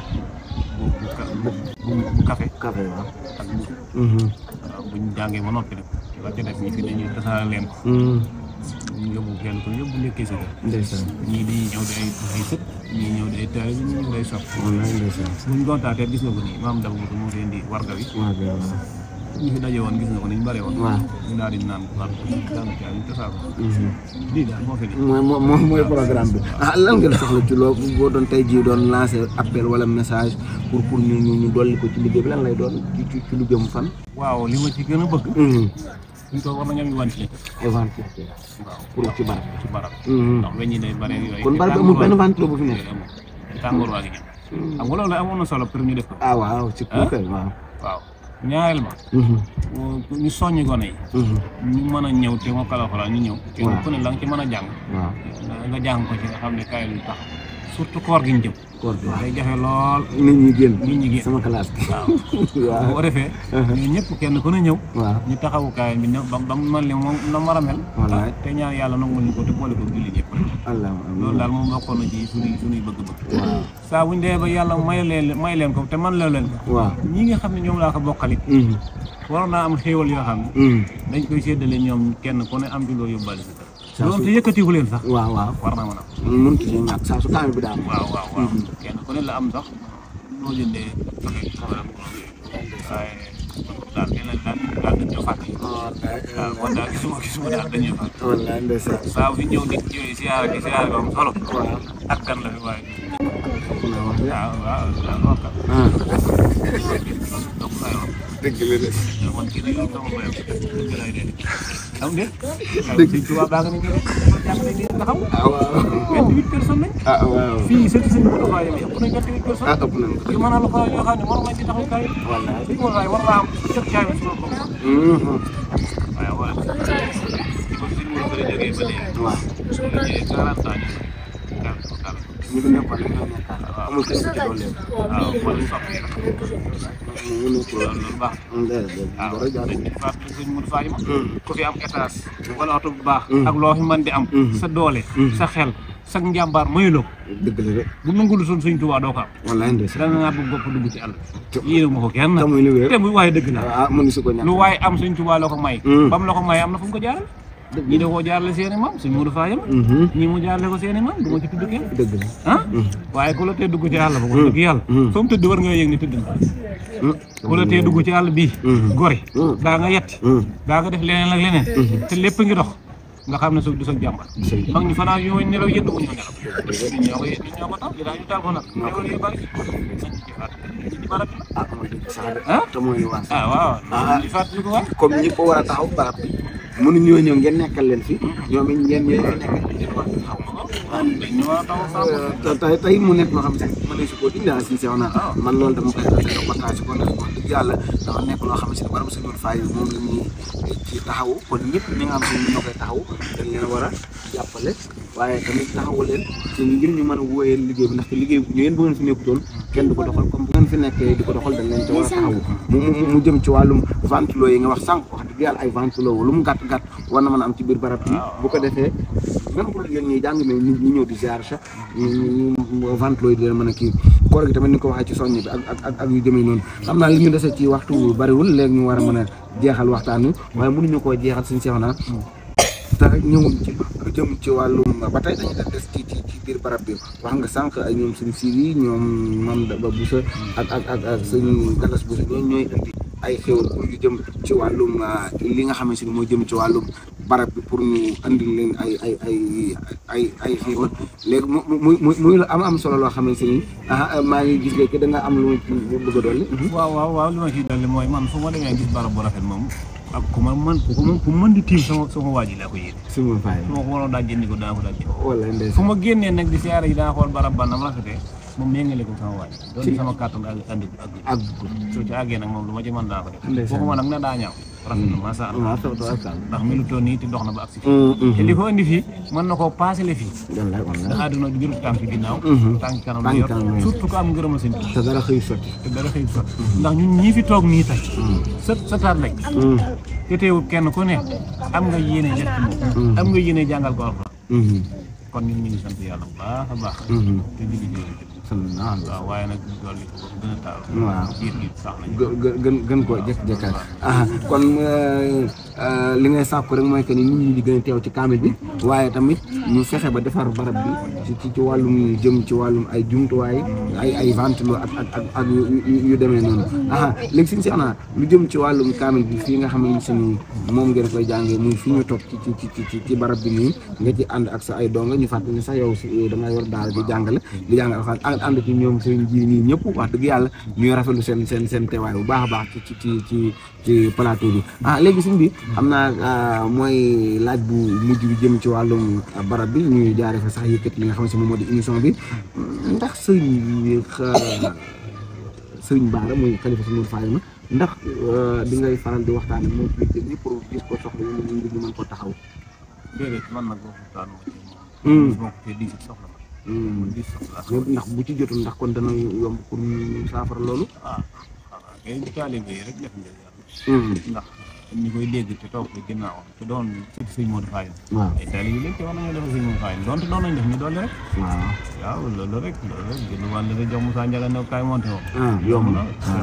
bu café. waaw ak bu. waaw bu ñu jàngee ba noppi rek la ca def ñi fi dañuy tasaare leen ko. ñu yóbbu kenn ko yóbbu nekkee si kër. ndeysaan ñii di ñëw di ay sët ñii ñëw di ay taal ñii ñëw di ay sopp. bu ñu gontaatee gis nga ko nii maam Daba Moussa moo fi indi warga wi. ñu fi daje woon gis nga ko ni ñu bëree woon. ñu daal di naan war daanu caa ñu tasaare ko. lii daal moo fi di. mooy programme bi. lan ngeen soxla ci loolu boo doon tey jii doon lancer appel wala message pour ñu dolli ko ci liggéey bi lan lay doon ci lu jëm fan. waaw li ma ci gën a bëgg. suñ ko war nañoo éventilé. waaw pour ci barab. ndax weñ ñi day bare yooyu. kon barab amul benn ventilo bu fi nekk. tàngoor waa ngi ñëw. xam nga loolu amoon na solo pour ñu def ko. waaw ci kër waaw ñaareel ma. ñu soññi gone yi. ñu mën a ñëw te moo alxuraan ñu ñëw. kenn ku ne la nga ci mën a jàng. nga jàng ko ci nga xam ne kaay lu tax surtout koor gi ñu jëm. koor gi day jafe lool. nit ñi génn sama classe bi. waaw bu ko defee. ñun ñëpp kenn ku ne ñëw. ñu taxawu kaay bi ba mu mel ni moom na war a mel. te ñaan yàlla nangul ñu ko te boole ko julli ñëpp. loolu daal moom bokkoon na ci suñuy bëgg-bëgg. saa bu ñu demee ba yàlla may leen ko te man la leen ko. ñi nga xam ne ñoom laa ko bokkali. waroon naa am xéewal yoo xam ne. dañ koy séddale ñoom kenn ku ne am ci loo yóbbaale si kër. loolu te yëkkatiwu leen sax. waaw war naa mën a. mun ci ñàkk saa su kaamil bi daal. waaw kenn ku ne la am sax noo jëndee waaye daal dañoo fàtte. waaw kon daal gisuma daal dañuy fàtte. wallaay ndeysaan. saa fi ñëw nit yooyu siyaare ba am solo. ak kan la fi waaye. waaw donc saa yoo dëgg la de. man kii nag yow sama mbéyam dëgg lay dee. xam nga. dëgg la tubaab daa nga ne ñu ne nga xam. waaw 28 personnes lañ. waaw. fii surtout suñu bopp waaye ëpp nañ 28 personnes. ëpp nañ ko. yu mën a la xool yoo xam ne war nañ ci taxaw kaay. wallaay suñu war naa am jot caay bi suñu bopp. waaw waaw. kon suñu mën a jógee ba léegi. waaw. su ñu jógee 40 ans ñu ngi nekkoon li nga nekkaat. amul kenn ku ci doole. waaw wala soppi rek. loolu baax. waaw dañuy fàttali suñ Modou Fadio. ku fi am étage. wala oto bu baax. ak loo fi mën di am. sa doole. sa xel sa njàmbaar mayuloo ko. dëgg la de. bu nangul suñ Sëñ Tuubaa doo ko am. wallaay ndeysaan. dana naa bëgg bopp dugg ci àll. yéene ma ko kenn. te muy waaye dëgg la. mënu si ko ñàkk. lu waaye am Sëñ Tuubaa la ko may. ba mu la ko may am na fu mu ko jaaral. ñii da koo jaarale seen i maam suñ Modou Fadio. ñii mu jaarale ko seen i maam du ma ci tudd kenn. dëgg la waaye ku la tee dugg ci àll ba. wax dëgg yàlla. fa mu tëdd war nga yëg ni tëdd na. ku la tee dugg ci àll bii. gori. daa nga yetti. daa nga def leneen ak leneen. te lépp ngi dox. nga xam ne du sa jàmbar. mag ñi fanaan yoo nelaw yënd ko ñoo nelaw. ñoo ko tax ñu taal ko nag. ñoo ko bari. barab bi ah mooy dëgg sax de ah te mooy li war ah waaw di fàttali ko waay comme ñëpp war a taxaw barab bi mënuñoo ñëw ngeen nekkal leen fi ñoom it ngeen ñëw fi nekkal leen war a taxaw ñu war a taxaw tey mu nekk loo xam ne ma ne si ko dindi si sew na man loolu dama koy partage ko ndax wax dëgg yàlla dafa nekk loo xam ne si barab Sëñ Modou Faye moom la ñuy ci taxawu kon ñëpp ñi nga xam ne ñoo koy taxaw dañ leen war a jàppale waaye tamit taxawu leen ci ngir ñu mën a wóoyal liggéey bi ndaxte liggéey bi yéen bu ngeen fi nekkutoon kenn du ko doxal comme bu ngeen fi nekkee di ko doxal dañ leen ci war a taxawu mu jëm ci wàllum ventilo yi nga wax sànq wax dëgg yàlla ay ventilo lu mu gàtt gàtt war na mën a am ci biir barab bi bu ko defee même pour leen ñuy jàng mais ñu ñëw di ziar sax ñu ventilo yi di leen mën a kii koor gi tamit ni ko waxee ci soññ bi ak yu jëmee noonu xam naa li ñu dese ci waxtu bariwul léegi ñu war a mën a jeexal waxtaan wi waaye mënuñu koo jeexal suñu seex naa te ñëwuñ ci lu jëm ci wàllum ba tey dañu des ci biir barab bi wax nga sànq ay ñoom suñu siir yi ñoom man ba Boussa ak suñu galas Boussa ñoom ñooy indi ay xéwal pour yu jëm ci wàllum li nga xamante ni moo jëm ci wàllum barab bi pour ñu andi leen ay xéwal léegi muy la am solo loo xamante ni maa ngi gis léegi da nga am lu bëgg a dolli. waaw li ma ciy dolli mooy man fu ma demee gis barab bu rafet moom ak ku ma mën di tiim sama waa ji laa ko yéene. su ma fay su ma ko waroon daa jëndi ko daa ko daa jëndi. wala ndeysaan fu ma génnee nag di siyaare yi daa xool barab ba nam rafetee moom méngale ko sama waa ji. doon sama kàttan ak soo ci àggee nag moom lu ma ci mën daa ko def. foofu ma nag ne daa ñaaw. rafet na macha allah ndax melutoon nii te dox na ba agsi fii te li ko indi fii mën na koo paasale fii ndax àdduna du jërut tànk ginnaaw tànk kanam la yor surtout ko am ngërëma sëñ bi te dara xëy sotti ndax ñun ñii fi toog nii tey sa taat lañ te teewul kenn ku ne am nga yéene def ci moom am nga yéene jàngal ko alxuraan kon ñun ñu ngi sant yàlla bu baax a baax te ñu ngi waaw waaye nag dolli ko gën a taal. waaw jiir gi sax nañu. gën koo jekk-jekkal kon li ngay sàkku rek mooy que ni nit ñi di gën a teew ci kaamil bi waaye tamit ñu fexe ba defar barab bi ci wàllum jëm ci wàllum ay jumtuwaay ay ventilo ak yu demee noonu léegi suñu si ana lu jëm ci wàllum kaamil bi fii nga xamante ni moom ngeen koy jàngee muy fi ñu toog ci barab bi nii nga ci ànd ak sa ay donga ñu fàttali ne sax yow da ngay war daal di jàngale ànd ci ñoom seen ji nii ñëpp wax dëgg yàlla ñuy rafetlu seen teewaay bu baax a baax ci plateau bi léegi suñ bi xam naa mooy laaj bu mujj bi jëm ci wàllum barab bi ñuy jaare fa sax yëkkati li nga xam ne si moom moo di émission bi ndax sëriñ Bara muy xalifa Sëñ Modou Faye ma ndax di ngay faral di waxtaan ak moom ci bi pour gis ko soxla yi ñu mën ko taxaw déedéet man nag waxtaan ma ci di soxla ndax bu ci jotul ndax kon dana yomb pour ñu saafara loolu. kay taalibe yi rek def ngeen yàlla. ndax ñi koy dégg te toog ci ginnaaw te doon surtout Sëñ Modou Faye. waaw ay taalibe yi léegi te war nañoo defal Sëñ Modou Faye donte doon nañ def ñu dolli rek. waaw loolu rek gën wàll rek jox Moussa Ndiaga ne kaay monté woon. yomb na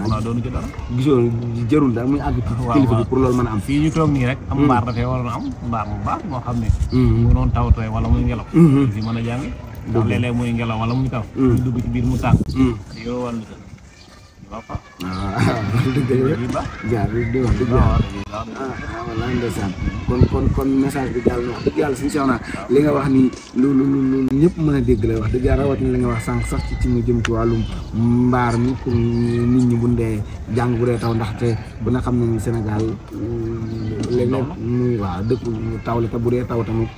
naa doonu ci dara. gisoo jarul daal muy àgg ci kilifa bi pour loolu mën a am. fii ñu toog nii rek am mbaar dafay waroon am mbaar mu baax moo xam ne. mu doon tawtooy wala muy ngelaw. fi mën a jàngi. ndax léeg-léeg muy ngelaw wala muy taw. ñu dugg ci biir mu tàng. yow wàllu kër waaw dëgg la jaar di wax dëgg yàlla wala ndeysaan kon message bi jàll na wax dëgg yàlla suñu seex naa li nga wax ni lu ñëpp mën a dégg lay wax dëgg yàlla rawatina li nga wax sànq sax ci mu jëm ci wàllum mbaar mi pour nit ñi bu ndee jàng bu dee taw ndaxte bu na xam ne ni Sénégal léeg-léeg muy waaw dëkk taw la te bu dee taw tamit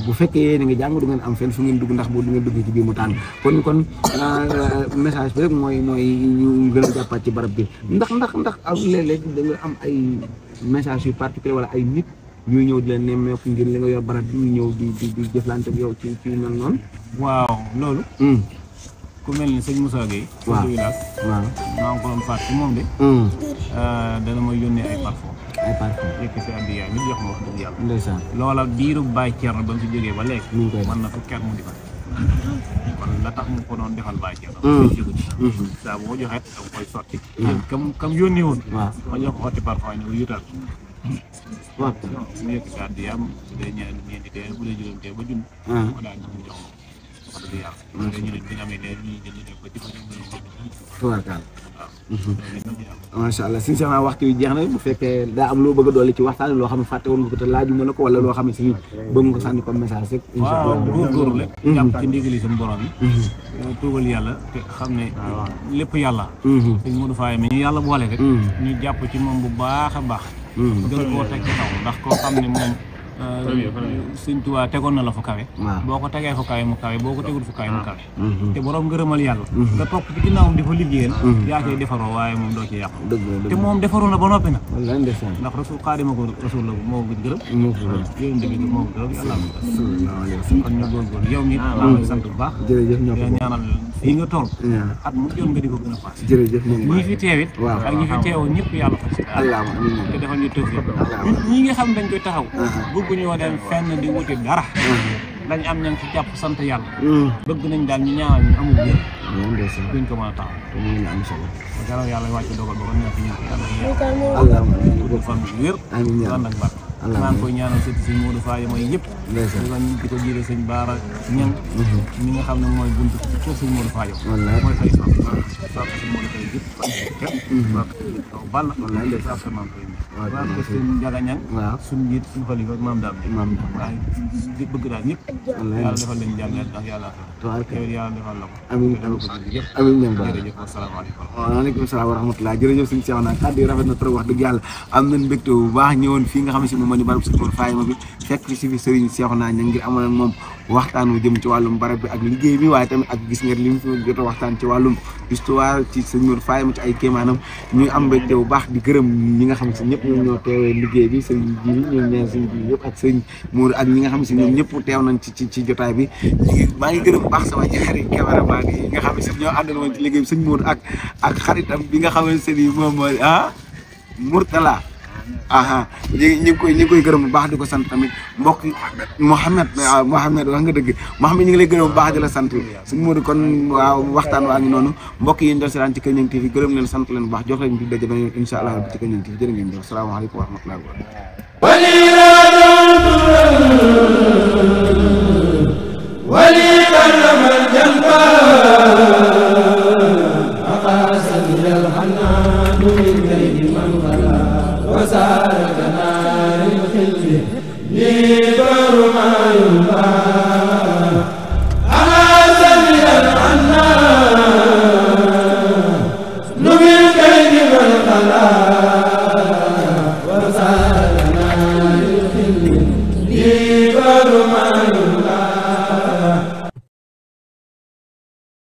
bu fekkee yéen a ngi jàng du ngeen am fenn fu ngeen dugg ndax boo du ngeen dugg ci biir mu tàng kon message bi rek mooy ñu gën a jàppaat ci barab bi ndax ak léeg-léeg da nga am ay message yu particulier wala ay nit ñuy ñëw di leen nemmeeku ngir li nga yor barab bi ñuy ñëw di jëflante ak yow ci mel noonu. waaw loolu. ku mel ni sëñ Moussa Gueye. waaw waaw maa ngi ko doon fàtte moom de. dana ma yónnee ay parfum. yëkk si addi yaay ñu jox ma wax dëgg yàlla. ndeysaan loola diiru Baye Thierno ba mu si jógee ba léegi. mën na fukki at mu di fa. kon la tax mu ko doon defal Baye Thierno. saa bu ma joxee dama koy sotti. kam yónnee woon. ma jox ko xotti parfum ñu yutal. waaw mu yëkk si addi yaam su dee ñeenti téeméer bu dee juróom téeméer ba junni. ma daal ñu jox ma. wax dëgg yàlla ñu ne dina amee leer ñi jël ko ci tubaarkaal macha allah suñu seexnaa waxtu wi jeex na bu fekkee daa am loo bëgg a dolli ci waxtaan loo xam ne fàtte woon nga ko te laajuma la ko wala loo xam ne si bëgg nga ko sànni comme message rek waaw góorgóorlu rek jàpp ci ndigali suñu borom yi tuubal yàlla te xam ne lépp yàlla sëñ Modou Faye mi ñu yàlla boole rek ñu jàpp ci moom bu baax a baax gën koo teg ci kaw ndax koo xam ne moom Sëñ Tuubaa tegoon na la fu kawe boo ko tegee fu kawe mu kawe boo ko tegul fu kawe mu kawe te borom ngërëmal yàlla nga topp ci ginnaawam di fa liggéeyal yaa koy defaroo waaye moom doo ci yàqu te moom defaru na ba noppi nag ndax rasul xaadima ko rasul la moo ko gërëm yéen dëgg moo ko gërëm yàlla kon ñu góorgóorlu yow nit maa ngi sant bu baax jërëjëf ñoo ko ñaanal fii nga toll at mu jot nga di ko gën a paase jërëjëf ñi fi teewit ak ñi fi teewoon ñëpp yàlla fa ci te defal ñu tëf ñi nga xam dañ koy taxaw bëgg ñoo dem fenn di wuti dara lañ am ña ngi ci jàpp sant yàlla bëgg nañ daal ñu ñaanal ñu amul wér duñ ko mën a taxaw ba garaw yàlla wàcc dogal ba ko nekk ñu yàlla gudd fan wér ànd ak barke maa ngi koy ñaanal sëti sëñ Modou Faye mooy yëpp di ko jiite sëñ Baara ñang mi nga xam ne mooy buntu kër sëñ Modou Faye mooy fay sa sëñ Modou Faye yëpp ball sa maam koy waaw ko sëñ Njaga Ñang suñu njiit suñu xalifa maam daam waaye bëgg daal ñëpp yàlla defal leen jàmm ak yàlla yow yàlla defal la ko amiin jërëjëf asalaamaaleykum waaleykum salaam wa rahmatulah jërëjëf suñu seex naa kàddu yi rafet na trop wax dëgg yàlla am nañ mbégte bu baax ñëwoon fii nga xam ne si moom moo di barab sëñ Modou Faye ma bi fekk si fi sëriñ Seexuna Ñaŋ ngir amoon moom waxtaan wu jëm ci wàllum barab bi ak liggéey bi waaye tamit ak gis nga li mu fi jot a waxtaan ci wàllum histoire ci sëñ Modou Faye ma ci ay kéemaanam ñuy am mbégte bu baax di gërëm ñi nga xam ne si ñëpp ñoom ñoo teewee liggéey bi sëñ ji ñoom ñaar sëñ ji yëpp ak sëñ Modou ak ñi nga xam ne si ñoom ñëpp teew nañ ci jotaay bi maa ngi gërëm bu baax sama ñaari cameraman yi nga xam ne si ñoo àndal woon ci liggéey bi sëñ Modou ak xaritam bi nga xamante ne moom mooy Mourtala ñu ngi koy gërëm bu baax di ko sant tamit mbokk Mouhamed wax nga dëgg Mouhamed ñu ngi lay gërëm bu baax di la sant suñu Modou kon waaw waxtaan waa ngi noonu mbokk yi ñu doon seetaan ci Kër Ñang TV gërëm leen sant leen bu baax jox leen di daje beneen incha allah ci Kër Ñang TV jërë ngeen jëf salaamaaleykum wa rahmatullahi wa barakatuh